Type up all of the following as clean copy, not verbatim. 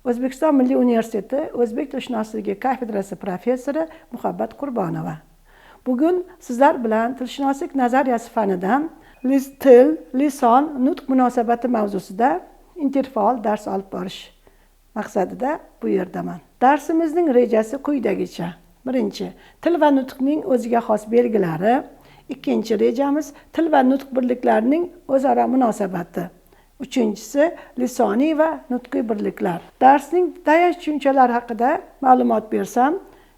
O'zbekiston Milliy universiteti O'zbek tilshunosligi kafedrasi professori Muhabbat Qurbonova. Bugun sizlar bilan tilshunoslik nazariyasi fanidan til, lison, nutq munosabati mavzusida interfaol dars olib borish maqsadida bu yerdaman. Darsimizning rejasi quyidagicha. Birinchi, til va nutqning o'ziga xos belgilari. Ikkinchi rejamiz til va nutq birliklarining o'zaro munosabati. Uchinchisi, lisoniy va nutqiy birliklar. Darsning tayanch tushunchalari haqida ma'lumot bersam,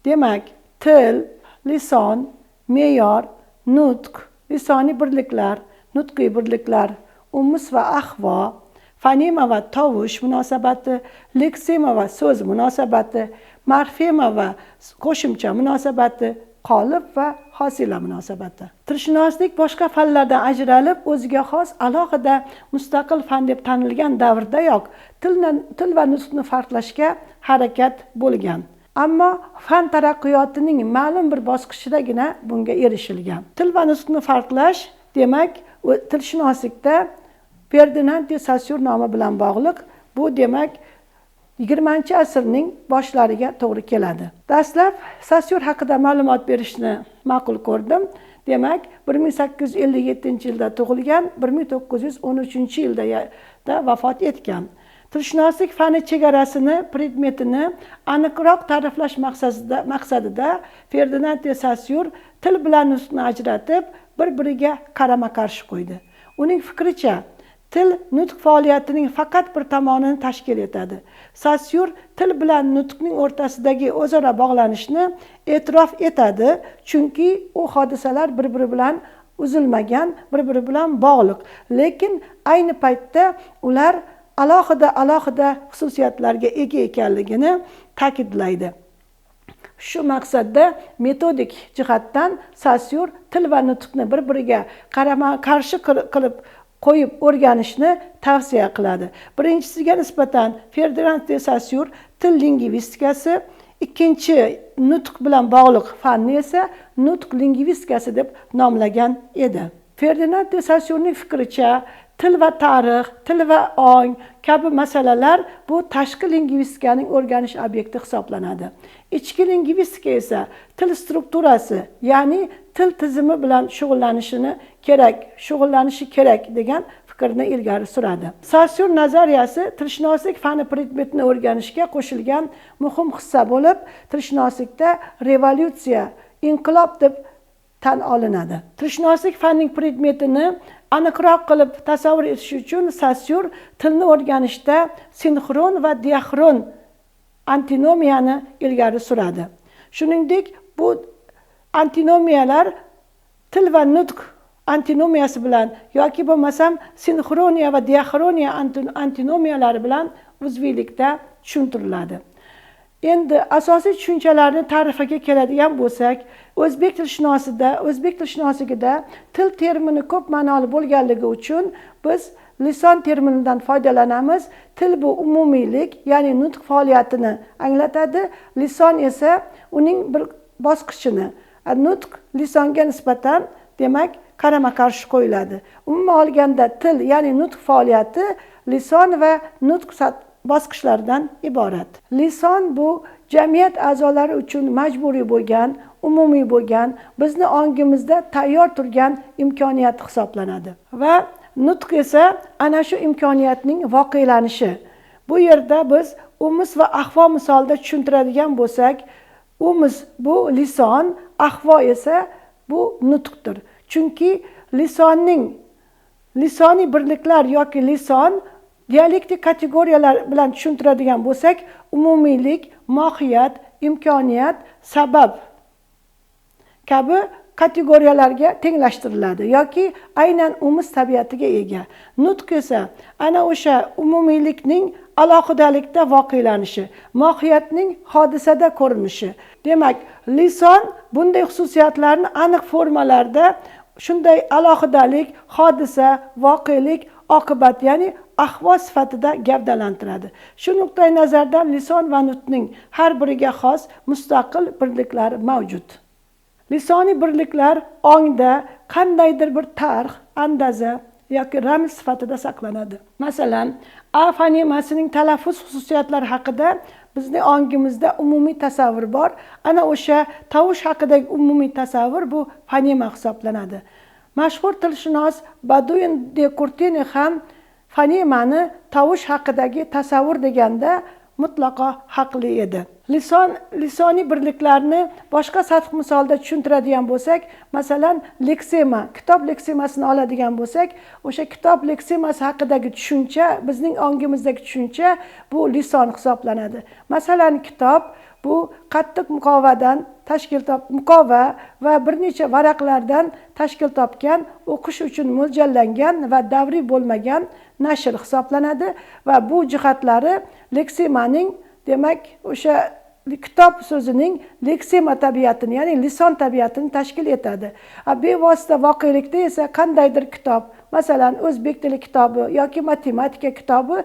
demak, til, lison, me'yor, nutq, lisoniy birliklar, nutqiy birliklar, umus va ahvo, fonema va tovush munosabati, leksema va so'z munosabati, morfema va qo'shimcha munosabati, qolip va hosila munosabati. Tilshunoslik boshqa fanlardan ajralib, o'ziga xos alohida mustaqil fan deb tanilgan davrdayoq til va nutqni farqlashga harakat bo'lgan. Ammo fan taraqqiyotining ma'lum bir bosqichidagina bunga erishilgan. Til va nutqni farqlash, demak, tilshunoslikda Ferdinand de Saussure nomi bilan bog'liq. Bu demak 20-asrning boshlariga to'g'ri keladi. Dastlab Saussure haqida ma'lumot berishni ma'qul ko'rdim. Demak, 1857-yilda tug'ilgan, 1913-yilda vafot etgan. Tilshunoslik fani chegarasini, predmetini aniqroq ta'riflash maqsadida Ferdinand de Saussure til bilan nutqni ajratib, bir-biriga qarama-qarshi qo'ydi. Uning fikricha, til nutq faoliyatining faqat bir tomonini tashkil etadi. Saussure til bilan nutqning o'rtasidagi o'zaro bog'lanishni e'tirof etadi, chunki u hodisalar bir-biri bilan uzilmagan, bir-biri bilan bog'liq. Lekin ayni paytda ular alohida-alohida xususiyatlarga ega ekanligini ta'kidlaydi. Shu maqsadda metodik jihatdan Saussure til va nutqni bir-biriga qarama-qarshi qilib qo'yib o'rganishni tavsiya qiladi. Birinchisiga nisbatan Ferdinand de Saussure til lingvistikasi, ikkinchi nutq bilan bog'liq fanni esa nutq lingvistikasi deb nomlagan edi. Ferdinand de Saussurening fikricha, til va tarix, til va ong kabi masalalar bu tashqi lingvistikaning o'rganish obyekti hisoblanadi. Ichki lingvistika esa til strukturasi, ya'ni til tizimi bilan shug'ullanishi kerak degan fikrni ilgari suradi. Saussure nazariyasi tilshunoslik fani predmetini o'rganishga qo'shilgan muhim hissa bo'lib, tilshunoslikda revolyutsiya, inqilob deb tan olinadi. Tilshunoslik fanining predmetini aniqroq qilib tasavvur etish uchun Saussure tilni o'rganishda sinxron va diaxron antinomiyani ilgari suradi. Shuningdek, bu antinomiyalar til va nutq antinomiyasi bilan yoki bo'lmasam sinxroniya va diaxroniya antinomiyalari bilan uzviylikda tushuntiriladi. Endi asosiy tushunchalarni ta'rifiga keladigan bo'lsak, o'zbek tilshunosligida til termini ko'p ma'noli bo'lganligi uchun biz lison terminidan foydalanamiz. Til bu umumiylik, ya'ni nutq faoliyatini anglatadi. Lison esa uning bir bosqichini. Nutq lisonga nisbatan, demak, qarama-qarshi qo'yiladi. Umuman olganda til, ya'ni nutq faoliyati lison va nutq bosqichlaridan iborat. Lison bu jamiyat a'zolari uchun majburiy bo'lgan, umumiy bo'lgan, bizni ongimizda tayyor turgan imkoniyat hisoblanadi. Va nutq esa ana shu imkoniyatning voqelanishi. Bu yerda biz umus va ahvo misolida tushuntiradigan bo'lsak, umus bu lison, ahvo esa bu nutqdir. Chunki lisoniy birliklar yoki lison dialektik kategoriyalar bilan tushuntiradigan bo'lsak, umumiylik, mohiyat, imkoniyat, sabab kabi kategoriyalarga tenglashtiriladi yoki aynan umus tabiatiga ega. Nutq esa ana o'sha umumiylikning alohidalikda voqelanishi, mohiyatning hodisada ko'rinishi. Demak, lison bunday xususiyatlarni aniq formalarda shunday alohidalik, hodisa, voqelik, oqibat, ya'ni ahvo sifatida gavdalantiradi. Shu nuqtai nazardan lison va nutqning har biriga xos mustaqil birliklari mavjud. Lisoniy birliklar ongda qandaydir bir tarix, andaza, yoki ramz sifatida saqlanadi. Masalan, A fonemasining talaffuz xususiyatlari haqida bizning ongimizda umumiy tasavvur bor. Ana o'sha tovush haqidagi umumiy tasavvur bu fonema hisoblanadi. Mashhur tilshunos Baduin de Kurtini ham fonemani tovush haqidagi tasavvur deganda mutlaqo haqli edi. Lisoniy birliklarni boshqa sath misolda tushuntiradigan bo'lsak, masalan, leksema, kitob leksemasini oladigan bo'lsak, o'sha kitob leksemasi haqidagi tushuncha, bizning ongimizdagi tushuncha bu lison hisoblanadi. Masalan, kitob bu qattiq muqovadan tashkil muqova va bir necha varaqlardan tashkil topgan, o'qish uchun mo'ljallangan va davriy bo'lmagan nashr hisoblanadi va bu jihatlari leksemaning, demak, o'sha kitob so'zining leksema tabiatini, ya'ni lison tabiatini tashkil etadi. Bevosita voqelikda esa qandaydir kitob, masalan, o'zbek tili kitobi yoki matematika kitobi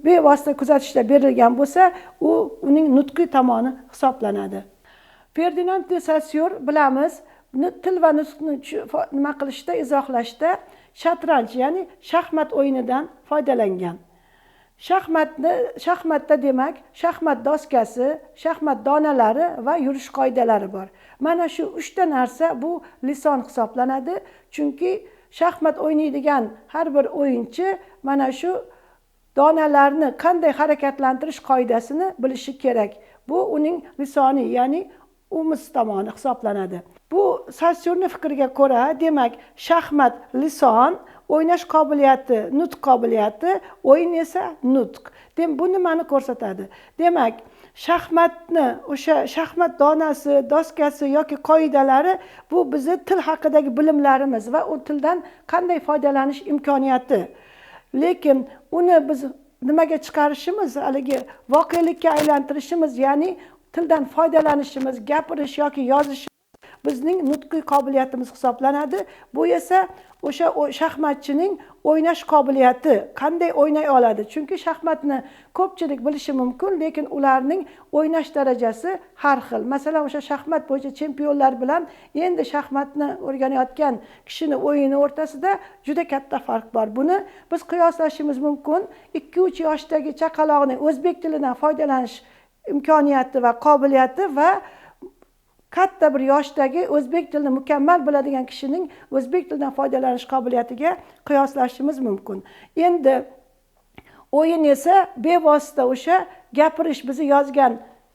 bevosita kuzatishda berilgan bo'lsa, u uning nutqiy tomoni hisoblanadi. Ferdinand de Saussure bilamiz, til va nutqni nima qilishda, izohlashda shatranj, ya'ni shaxmat o'yinidan foydalangan. Shaxmatda demak, shaxmat doskasi, shaxmat donalari va yurish qoidalari bor. Mana shu uchta narsa bu lison hisoblanadi, chunki shaxmat o'ynaydigan har bir o'yinchi mana shu donalarni qanday harakatlantirish qoidasini bilishi kerak. Bu uning lisoniy, ya'ni umus tomoni hisoblanadi. Bu Saussure fikriga ko'ra, demak, shaxmat lison, o'ynash qobiliyati nutq qobiliyati, o'yin esa nutq. Demak, bu nimani ko'rsatadi? Demak, shaxmatni o'sha shaxmat donasi, doskasi yoki qoidalari bu bizni til haqidagi bilimlarimiz va u tildan qanday foydalanish imkoniyati. Lekin uni biz nimaga chiqarishimiz, haligi voqelikka aylantirishimiz, ya'ni tildan foydalanishimiz, gapirish yoki yozish bizning nutqiy qobiliyatimiz hisoblanadi. Bu esa o'sha shaxmatchining o'ynash qobiliyati, qanday o'ynay oladi? Chunki shaxmatni ko'pchilik bilishi mumkin, lekin ularning o'ynash darajasi har xil. Masalan, o'sha shaxmat bo'yicha chempionlar bilan endi shaxmatni o'rganayotgan kishini o'yini o'rtasida juda katta farq bor. Buni biz qiyoslashimiz mumkin. 2-3 yoshdagi chaqaloqning o'zbek tilidan foydalanish imkoniyati va qobiliyati va katta bir yoshdagi o'zbek tilini mukammal biladigan kishining o'zbek tilidan foydalanish qobiliyatiga qiyoslashimiz mumkin. Endi o'yin esa bevosita o'sha gapirish, bizni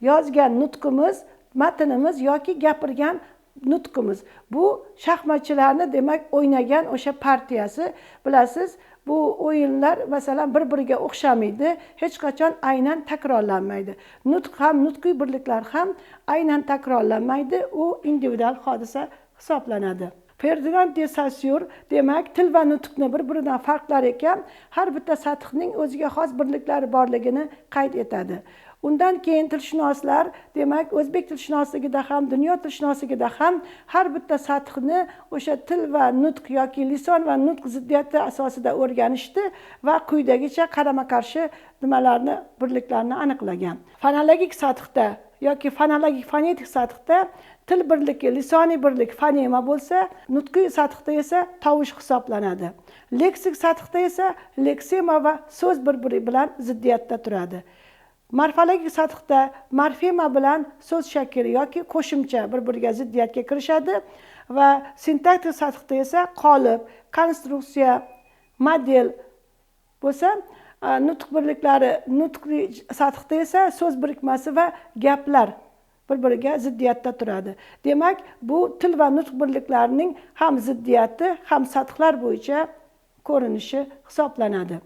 yozgan nutqimiz, matnimiz yoki gapirgan nutqimiz. Bu shaxmatchilarni, demak, o'ynagan o'sha partiyasi, bilasiz, bu o'yinlar masalan bir-biriga o'xshamaydi, hech qachon aynan takrorlanmaydi. Nutq ham, nutqiy birliklar ham aynan takrorlanmaydi, u individual hodisa hisoblanadi. Ferdinand de Saussure, demak, til va nutqni bir-biridan farqlar ekan, har bitta sathning o'ziga xos birliklari borligini qayd etadi. Undan keyin tilshunoslar, demak, o'zbek tilshunosligida ham, dunyo tilshunosligida ham har bitta sathni o'sha til va nutq yoki lison va nutq ziddiyati asosida o'rganishdi va quyidagicha qarama-qarshi nimalarni, birliklarni aniqlagan. Fonologik sathda yoki fonologik fonetik sathda til birligi, lisoniy birlik fonema bo'lsa, nutqiy sathda esa tovush hisoblanadi. Leksik sathda esa leksema va so'z bir-biri bilan ziddiyatda turadi. Morfologik sathda morfema bilan so'z shakli yoki qo'shimcha bir-biriga ziddiyatga kirishadi va sintaktik sathda esa qolip, konstruksiya, model bo'lsa, nutq birliklari nutqiy sathda esa so'z birikmasi va gaplar bir-biriga ziddiyatda turadi. Demak, bu til va nutq birliklarining ham ziddiyati, ham sathlar bo'yicha ko'rinishi hisoblanadi.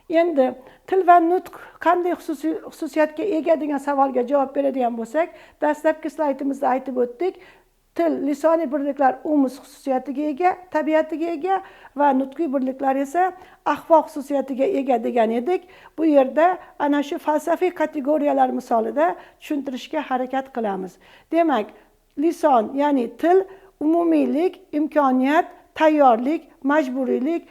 Endi til va nutq qanday xususiyatga ega degan savolga javob beradigan bo'lsak, dastlabki slaydimizda aytib o'tdik, til lisoniy birliklar umus xususiyatiga ega, tabiatiga ega va nutqiy birliklar esa ahvo xususiyatiga ega degan edik. Bu yerda ana shu falsafiy kategoriyalar misolida tushuntirishga harakat qilamiz. Demak, lison, ya'ni til umumiylik, imkoniyat, tayyorlik, majburiylik,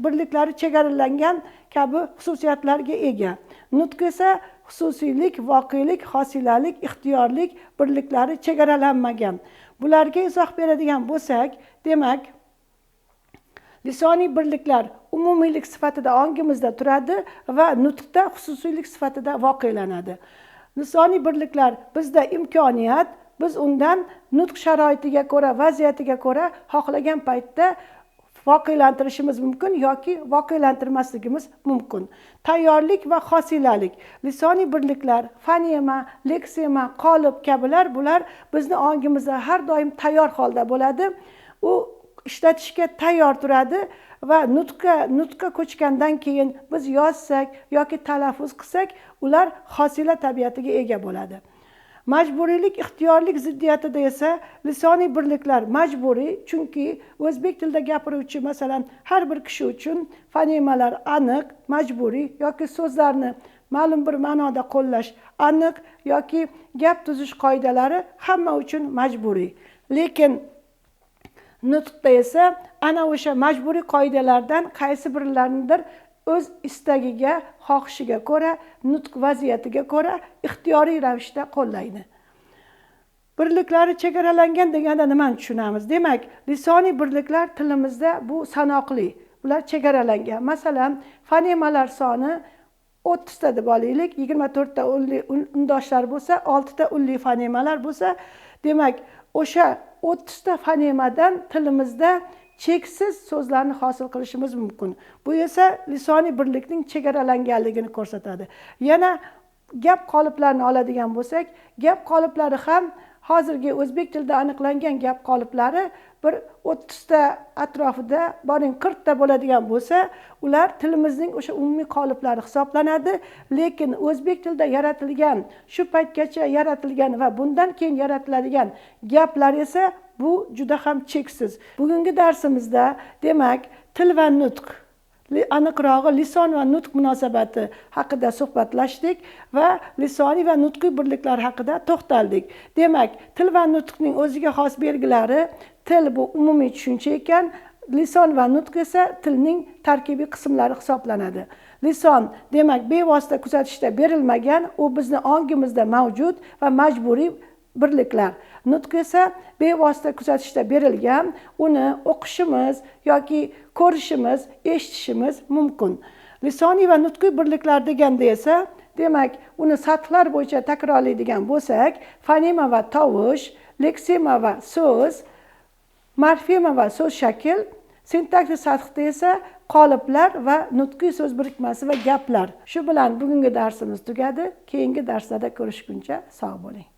birliklari chegaralangan kabi xususiyatlarga ega. Nutq esa xususiylik, voqelik, hosilalik, ixtiyorlik birliklari chegaralanmagan. Bularga izoh beradigan bo'lsak, demak, Lisoniy birliklar umumiylik sifatida ongimizda turadi va nutqda xususiylik sifatida voqelanadi. Lisoniy birliklar bizda imkoniyat, biz undan nutq sharoitiga ko'ra, vaziyatiga ko'ra xohlagan paytda voqelantirishimiz mumkin yoki voqelantirmasligimiz mumkin. Tayyorlik va hosilalik. Lisoniy birliklar, fonema, leksema, qolip kabilar bular bizni ongimizda har doim tayyor holda bo'ladi. U ishlatishga tayyor turadi va nutqqa ko'chgandan keyin biz yozsak yoki talaffuz qilsak, ular hosila tabiatiga ega bo'ladi. Majburiylik ixtiyorlik ziddiyatida esa lisoniy birliklar majburiy, chunki o'zbek tilida gapiruvchi masalan har bir kishi uchun fonemalar aniq, majburiy yoki so'zlarni ma'lum bir ma'noda qo'llash aniq yoki gap tuzish qoidalari hamma uchun majburiy. Lekin nutqda esa ana o'sha majburiy qoidalardan qaysi birlaridir o'z istagiga, xohishiga ko'ra, nutq vaziyatiga ko'ra ixtiyoriy ravishda qo'llaydi. Birliklari chegaralangan deganda nimani tushunamiz? Demak, lisoniy birliklar tilimizda bu sanoqli, ular chegaralangan. Masalan, fonemalar soni 30 ta deb olaylik, 24 ta unli undoshlar bo'lsa, 6 ta unli fonemalar bo'lsa, demak, o'sha 30 ta fonemadan tilimizda cheksiz so'zlarni hosil qilishimiz mumkin. Bu esa lisoniy birlikning chegaralanganligini ko'rsatadi. Yana gap qoliplarini oladigan bo'lsak, gap qoliplari ham hozirgi o'zbek tilida aniqlangan gap qoliplari bir 30 ta atrofida, boring 40 ta bo'ladigan bo'lsa, ular tilimizning o'sha umumiy qoliplari hisoblanadi. Lekin o'zbek tilida yaratilgan, shu paytgacha yaratilgan va bundan keyin yaratiladigan gaplar esa bu juda ham cheksiz. Bugungi darsimizda demak, til va nutq, aniqrog'i lison va nutq munosabati haqida suhbatlashdik va lisoniy va nutqiy birliklar haqida to'xtaldik. Demak, til va nutqning o'ziga xos belgilari, til bu umumiy tushuncha ekan, lison va nutq esa tilning tarkibiy qismlari hisoblanadi. Lison demak bevosita kuzatishda berilmagan, u bizni ongimizda mavjud va majburiy birliklar. Nutq esa bevosita kuzatishda berilgan, uni o'qishimiz yoki ko'rishimiz, eshitishimiz mumkin. Lisoniy va nutqiy birliklar deganda esa, demak, uni sathlar bo'yicha takrorlaydigan bo'lsak, fonema va tovush, leksema va so'z, morfema va so'z shakl, sintaktik sathda esa qoliplar va nutqiy so'z birikmasi va gaplar. Shu bilan bugungi darsimiz tugadi. Keyingi darslarda ko'rishguncha sog' bo'ling.